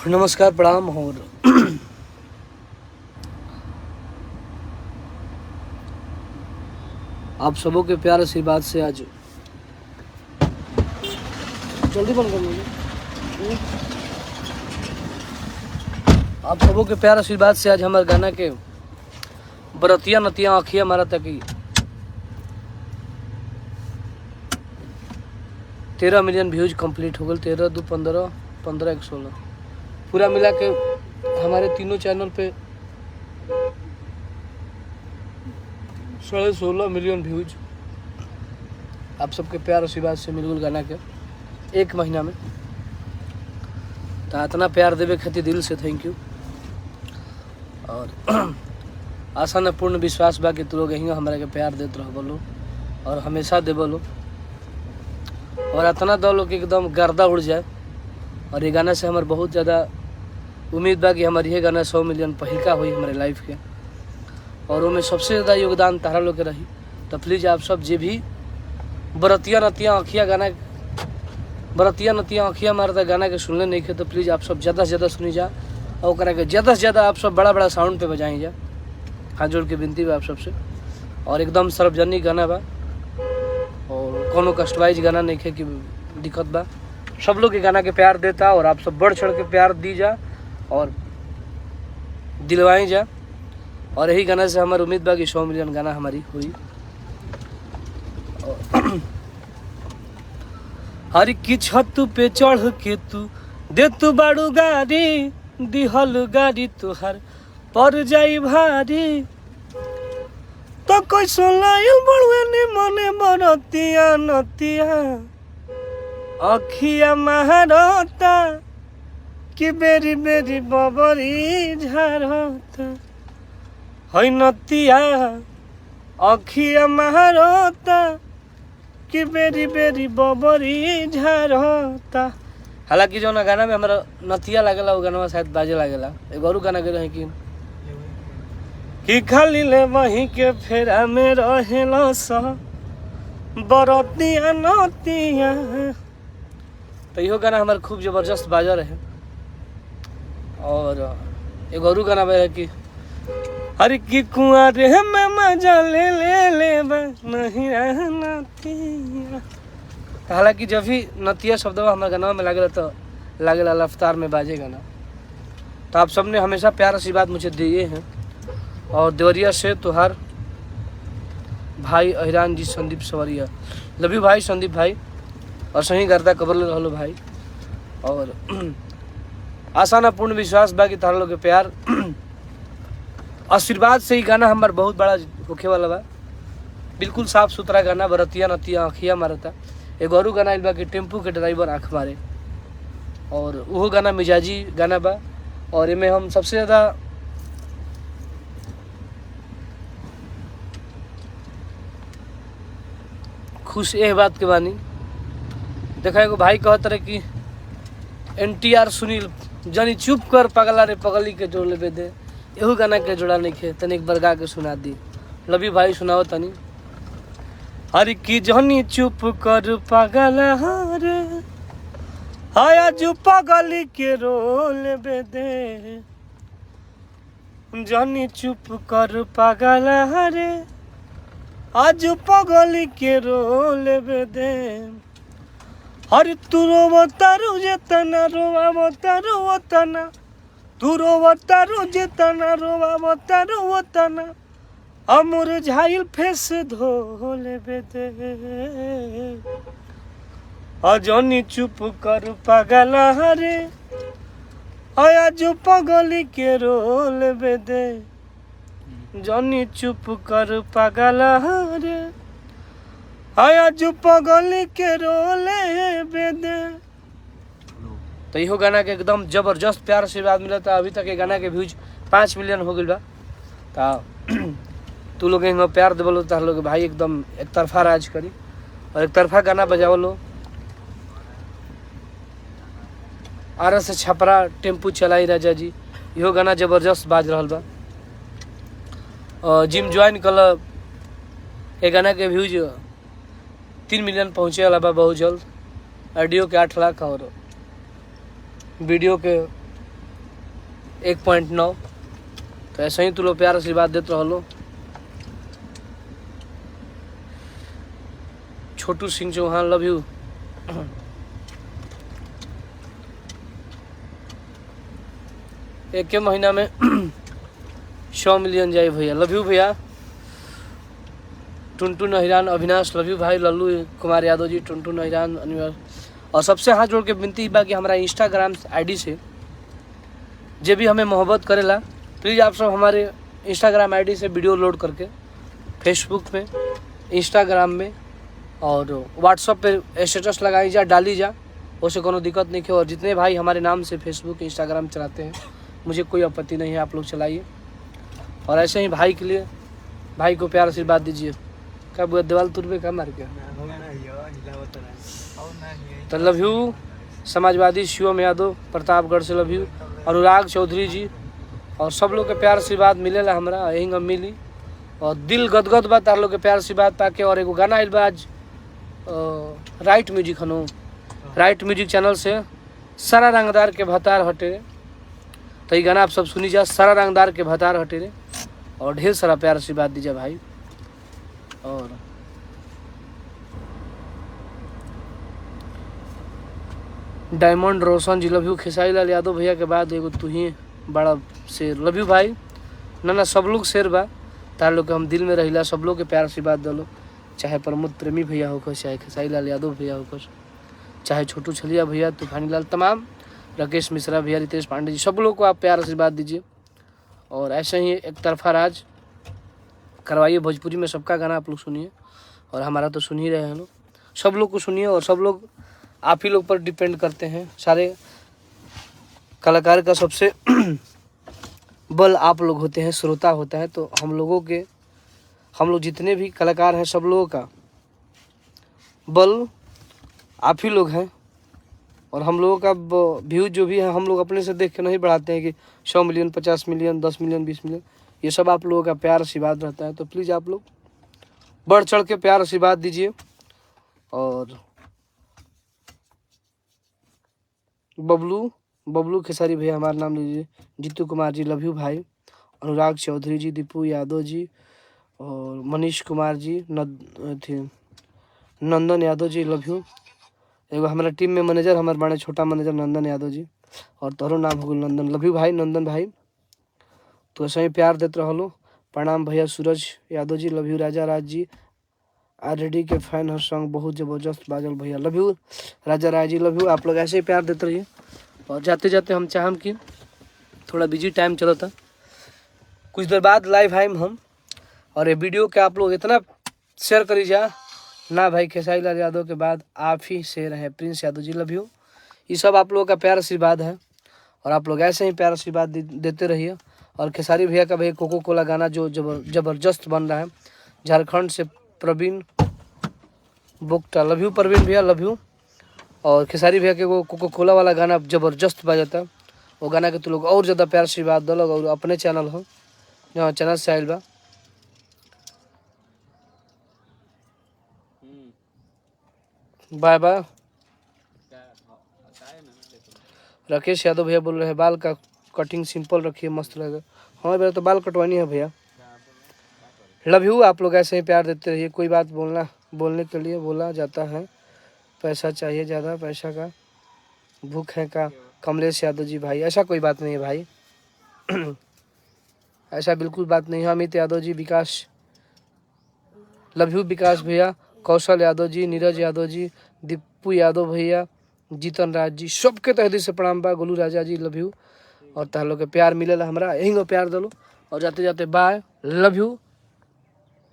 नमस्कार, प्रणाम। और आप सबों के प्यार आशीर्वाद से आज जल्दी बंद कर लीजिए। आप सबों के प्यार आशीर्वाद से आज हमारे गाना के बरतिया नतिया आँखिया मारा तक 13 मिलियन व्यूज कंप्लीट हो गए। 13 दो 15, 15 एक 16, पूरा मिला के हमारे तीनों चैनल पे 16.5 मिलियन व्यूज आप सबके प्यार आशीर्वाद से मिल गल गाना के एक महीना में। तो इतना प्यार देवे खातिर दिल से thank you. और आशा न पूर्ण विश्वास बा कि तू लोग यहीं हमरा के प्यार देत रह बोलो और हमेशा दे बोलो और इतना दो लोग कि एकदम गर्दा उड़ जाए। और ये गाना से हमार बहुत ज़्यादा उम्मीद बा कि हमार ये गाना 100 मिलियन पहिलका हुई हमारे लाइफ के और उनमें सबसे ज़्यादा योगदान तारा लोग के रही। तो प्लीज़ आप सब जे भी बरतिया नतिया आँखिया गाना, बरतिया नतिया आँखिया मारता गाना के सुनले नहीं खे तो प्लीज़ आप सब ज़्यादा से ज़्यादा सुनी जा और ओकरा के ज़्यादा से ज़्यादा आप सब बड़ा बड़ा साउंड पे बजाई जा। हाथ जोड़ के विनती बा आप सबसे। और एकदम सार्वजनिक गाना बा और कोनो कस्टमाइज गाना नहीं खे कि दिक्कत बा। सब लोग के गाना के प्यार देता और आप सब बढ़ चढ़ के प्यार दी जा और दिलवाई जा। और यही गाना से हमारी उम्मीद बा कि 100 मिलियन गाना हमारी हुई। हर की छत पे चढ़ के तू दे तू बाड़ू गाड़ी, दिहल गाड़ी तुहार पर जाई भारी। तो कैसो लाइल बड़ुए नि मने बरतिया नतिया अखिया महारता कि बेरी बेरी बबरी झारता है नतिया अखिया महारता कि बेरी बेरी बबरी झारता। हालांकि जो ना गाना में हमारा नतिया लागेला वो गाना शायद बाजे लागेला। एगो और गाना के रहे कि खाली ले वहीं के फेरा में रहेला सा बरतिया नतिया। तो इहो गाना हमारे खूब जबरदस्त बाजा रहे। और एगो और गाना बा कि हर की कुंवारे में मजा ले ले ले बा नहीं नतिया। हालांकि जब भी नतिया शब्द हमारे गाना में लागेला तो लागेला रफ्तार में बाजे गाना। तो आप सबने हमेशा प्यार आशीर्वाद मुझे दिए हैं। और देवरिया से तुहार भाई अहिरान जी संदीप सवरिया, लव you भाई संदीप भाई। और सही गर्दा कबर ले रहो भाई। और आशा ना पूर्ण विश्वास बा कि तारा लोग के प्यार आशीर्वाद से ही गाना हमार बहुत बड़ा होखे वाला बा। बिल्कुल साफ सुथरा गाना बरतिया नतिया आँखिया मारता। एगो और गाना आइल बा कि टेम्पू के ड्राइवर आँख मारे और वो गाना मिजाजी गाना बा। और इमें हम सबसे ज़्यादा खुश एह बात के बानी। देखा एगो भाई कहत रहे कि NTR Sunil जानी चुप कर पगला रे पगली के जोड़ लेबे दे, एहू गाना के जोड़ा नहीं खे तनी एक बार गा के सुना दी। लवी भाई सुनाओ तनी। हर की जनी चुप कर पगला रे आया जो पगली के रोल बे दे, जनी चुप कर पगला रे आज पगली के रोल बे दे। हर तू रोवतारू जेतना रोवावतारू ओतना, तू रोवतारू जेतना रोवावतारू ओतना, अमुर झाइल फेस धो लेबे दे। अजनी चुप कर पगला रे आया जो पगली के रोल बे दे, जनी चुप कर पगला रे आया जो पगली के रोले बेदे। तो इहो गाना के एकदम जबरदस्त प्यार आशीर्वाद मिला था। अभी तक ये गाना के व्यूज 5 मिलियन हो गई बा। तो तू लोग यहाँ प्यार देवलो तो लोग भाई एकदम एक तरफा राज करी और एक तरफा गाना बजावलो। आरा से छपरा टेम्पू चलाई राजा जी, इहो गाना जबरदस्त बाज रहा बा। जिम ज्वाइन कल ये गाना के व्यूज 3 मिलियन पहुँचे वाला बा बहुत जल्द। ऑडियो के 8 लाख और वीडियो के 1.9। तो ऐसे ही तू लोग प्यार आशीर्वाद देते रहो। छोटू सिंह चौहान लव you. एक के महीना में 100 मिलियन जाए भैया, लव you भैया। टुनटुन अहिरान अविनाश लव you भाई। लल्लू कुमार यादव जी, टुनटुन अहिरान अनिवार्य। और सबसे हाथ जोड़ के विनती बा कि हमारा इंस्टाग्राम आईडी से जे भी हमें मोहब्बत करेला, प्लीज़ आप सब हमारे इंस्टाग्राम आईडी से वीडियो लोड करके फेसबुक में, इंस्टाग्राम में और व्हाट्सअप पे स्टेटस लगाई जा, डाली जा, उसे कोनो दिक्कत नहीं है। और जितने भाई हमारे नाम से फेसबुक इंस्टाग्राम चलाते हैं, मुझे कोई आपत्ति नहीं है, आप लोग चलाइए। और ऐसे ही भाई के लिए, भाई को प्यार आशीर्वाद दीजिए। क्या बुआ दीवार तुरबे का मार के। तो love you Samajwadi Shivam Yadav Pratapgarh से love you. Anurag Chaudhary ji और सब लोग के प्यार आशीर्वाद मिलेला हमरा, यही हम मिली और दिल गदगद बा तार लोग के प्यार आशीर्वाद पाके। और एगो गाना आइल बा आज राइट म्यूजिक हनो, राइट म्यूजिक चैनल से, सारा रंगदार के भतार हटे रे। तो ये गाना आप सब सुनी जा, सारा रंगदार के भतार हटे रे। और ढेर सारा प्यार आशीर्वाद दीजिए भाई। और Diamond Roshan ji love you. Khesari Lal Yadav भैया के बाद एगो तू ही बड़ा शेर, लव you भाई। ना ना सब लोग शेर बा, तार लोग के हम दिल में रहिला, सब लोग के प्यार आशीर्वाद दलो, चाहे प्रमोद प्रेमी भैया होकर, चाहे खेसारी लाल यादव भैया होकर, चाहे छोटू छलिया भैया, तूफानी लाल, तमाम राकेश मिश्रा भैया, रितेश पांडे जी, सब लोग को आप प्यार आशीर्वाद दीजिए। और ऐसे ही एक तरफा राज करवाइए भोजपुरी में, सबका गाना आप लोग सुनिए और हमारा तो सुन ही रहे हैं लोग, सब लोग को सुनिए। और सब लोग आप ही लोग पर डिपेंड करते हैं, सारे कलाकार का सबसे बल आप लोग होते हैं, श्रोता होता है। तो हम लोगों के, हम लोग जितने भी कलाकार हैं, सब लोगों का बल आप ही लोग हैं। और हम लोगों का व्यूज जो भी है, हम लोग अपने से देख के नहीं बढ़ाते हैं कि 100 मिलियन, 50 मिलियन, 10 मिलियन, 20 मिलियन, ये सब आप लोगों का प्यार आशीर्वाद रहता है। तो प्लीज़ आप लोग बढ़ चढ़ के प्यार आशीर्वाद दीजिए। और बबलू, बबलू खेसारी भैया हमारा नाम लीजिए, जीतू कुमार जी लव you भाई, अनुराग चौधरी जी, दीपू यादव जी और मनीष कुमार जी, अथी नंदन यादव जी लव you. एगो हमारा टीम में मैनेजर हमारे बड़े छोटा मैनेजर नंदन यादव जी, और तोहरो नाम हो गेल नंदन, लव you भाई नंदन भाई। तो ऐसे ही प्यार देते रहो। प्रणाम भैया Suraj Yadav ji love you. Raja Raj ji RD के फैन हर सॉन्ग बहुत ज़बरदस्त बाजल भैया, love you Raja Raj ji love you. आप लोग ऐसे ही प्यार देते रहिए। और जाते जाते हम चाहम कि थोड़ा बिजी टाइम चलता, कुछ देर बाद लाइव आइम हम। और ये वीडियो के आप लोग इतना शेयर करी जा ना भाई, खेसारी लाल यादव के बाद आप ही शेर हैं Prince Yadav ji love you. ये सब आप लोगों का प्यार आशीर्वाद है और आप लोग ऐसे ही प्यार आशीर्वाद देते रहिए। और खेसारी भैया का भैया कोको कोला गाना जो जबरदस्त बन रहा है, झारखंड से प्रवीण बोक्टा लव you Praveen भैया लव you. और खेसारी भैया के वो कोको कोला वाला गाना जबरदस्त बजाता, वो गाना के तो लोग और ज़्यादा प्यार आशीर्वाद दलग। और अपने चैनल हो जहाँ चैनल से आयल बा। Bye bye. Rakesh Yadav भैया बोल रहे हैं बाल का कटिंग सिंपल रखिए मस्त लगेगा। हाँ मेरा तो बाल कटवानी है भैया, लव you. आप लोग ऐसे ही प्यार देते रहिए। कोई बात बोलना बोलने के लिए बोला जाता है, पैसा चाहिए ज़्यादा, पैसा का भूख है का। कमलेश यादव जी भाई ऐसा कोई बात नहीं है भाई, ऐसा बिल्कुल बात नहीं है। अमित यादव जी, विकास लव you विकास भैया, कौशल यादव जी, नीरज यादव जी, दीपू यादव भैया, जीतन राज जी, सबके तहे दिल से प्रणाम बा। गोलू राजा जी लव you. और तह लोग के प्यार मिलेला हमरा, यही प्यार दलो। और जाते जाते बाय, लव you.